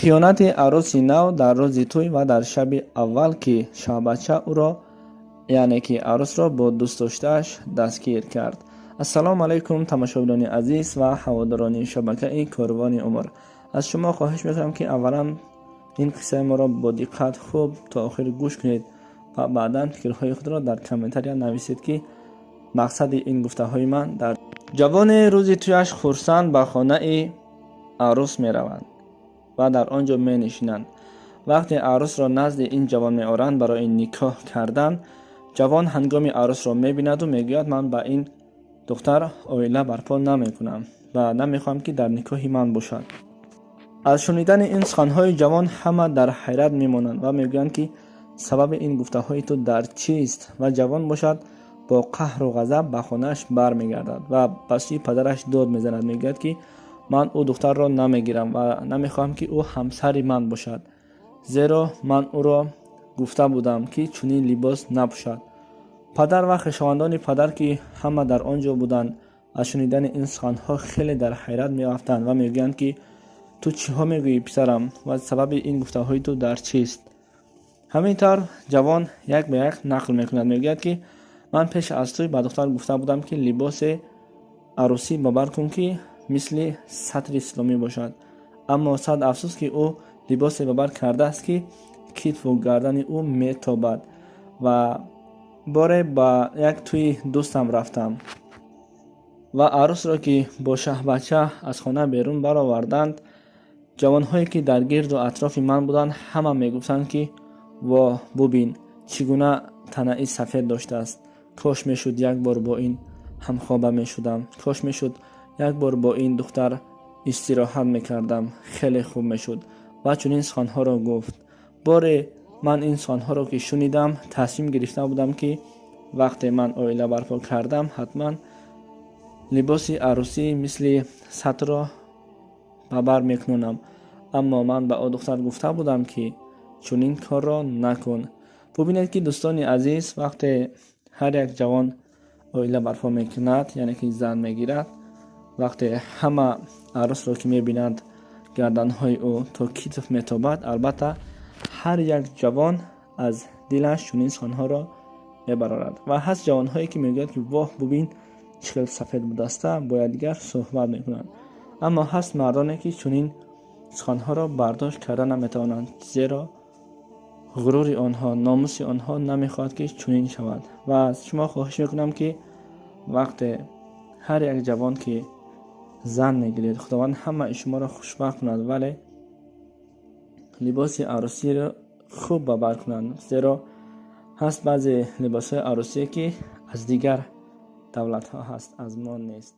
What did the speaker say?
Хиёнати арӯси нав дар рӯзи тӯй ва дар шаби аввал, ки шаҳбача ӯро, яъне ки арӯсро бо дӯстдоштааш дастгир кард. Ассалому алайкум, тамошобинони азиз ва ҳаводорони шабакаи Корвони умр. Аз шумо хоҳиш мекунам, ки аввалан ин қиссаи моро бо диққат хуб то охир гӯш кунед ва баъдан фикрҳои худро дар комментария нависед, ки мақсади ин гуфтаҳои ман дар ҷавоне рӯзи тӯяш хурсанд ба хонаи арӯс мераванд ва дар он ҷо менишинанд. Вақте арӯсро назди ин ҷавон меоранд барои никоҳ кардан, ҷавон ҳангоми арӯсро мебинаду мегӯяд: «Ман ба ин духтар оила барпо намекунам ва намехоҳам, ки дар никоҳи ман бошад». Аз шунидани ин суханҳои ҷавон ҳама дар ҳайрат мемонанд ва мегӯянд, ки сабаби ин гуфтаҳои ту дар чист? Ва ҷавон бошад, бо қаҳру ғазаб ба хонааш бармегардад ва ба сӯи падараш дод мезанад, мегӯяд, ки ман ӯ духтарро намегирам ва намехоҳам, ки ӯ ҳамсари ман бошад, зеро ман ӯро гуфта будам, ки чунин либос напӯшад. Падар ва хешовандони падар, ки ҳама дар он ҷо буданд, аз шунидани ин суханҳо хеле дар ҳайрат меафтанд ва мегӯянд, ки ту чиҳо мегӯӣ, писарам, ва сабаби ин гуфтаҳои ту дар чист? Ҳамин тавр ҷавон як ба як нақл мекунад, мегӯяд, ки ман пеш аз тӯй ба духтар гуфта будам, ки либосе арӯсӣ ба бар кун, ки мисли сатри исломӣ бошад, аммо сад афсӯс, ки ӯ либосе ба бар кардааст, ки китфу гардани ӯ метобад. Ва боре ба як тӯи дӯстам рафтам ва арӯсро, ки бо шаҳбача аз хона берун бароварданд, ҷавонҳое, ки дар гирду атрофи ман буданд, ҳама мегуфтанд, ки воҳ, бубин, чӣ гуна танаи сафед доштааст, кош мешуд, як бор бо ин ҳамхоба мешудам, кош мешуд, як бор бо ин духтар истироҳат мекардам, хеле хуб мешуд. Ва чунин суханҳоро гуфт. Боре ман ин суханҳоро ки шунидам, тасмим гирифта будам, ки вақте ман оила барпо кардам, ҳатман либоси арӯсӣ мисли сатрро ба бар мекунонам, аммо ман ба ӯ духтар гуфта будам, ки чунин корро накун. Бубинед, ки дӯстони азиз, вақте ҳар як ҷавон оила барпо мекунад, яъне ки зан мегирад, вақте ҳама арӯсро ки мебинанд, гарданҳои ӯ то китф метобад, албатта, ҳар як ҷавон аз дилаш чунин суханҳоро мебарорад. Ва ҳаст ҷавонҳое, ки мегӯяд, ки воҳ, бубин, чӣ хел сафед будаста, бо якдигар суҳбат мекунанд. Аммо ҳаст мардоне, ки чунин суханҳоро бардошт карда наметавонанд, зеро ғурури онҳо, номуси онҳо намехоҳад, ки чунин шавад. Ва аз шумо хоҳиш мекунам, ки вақте ҳар як ҷавон ки зан мегиред, Худованд ҳамаи шуморо хушбахт кунад, вале либоси арӯсиро хуб ба бар кунанд, зеро ҳаст баъзе либосҳои арӯсие, ки аз дигар давлатҳо ҳаст, аз мо нест.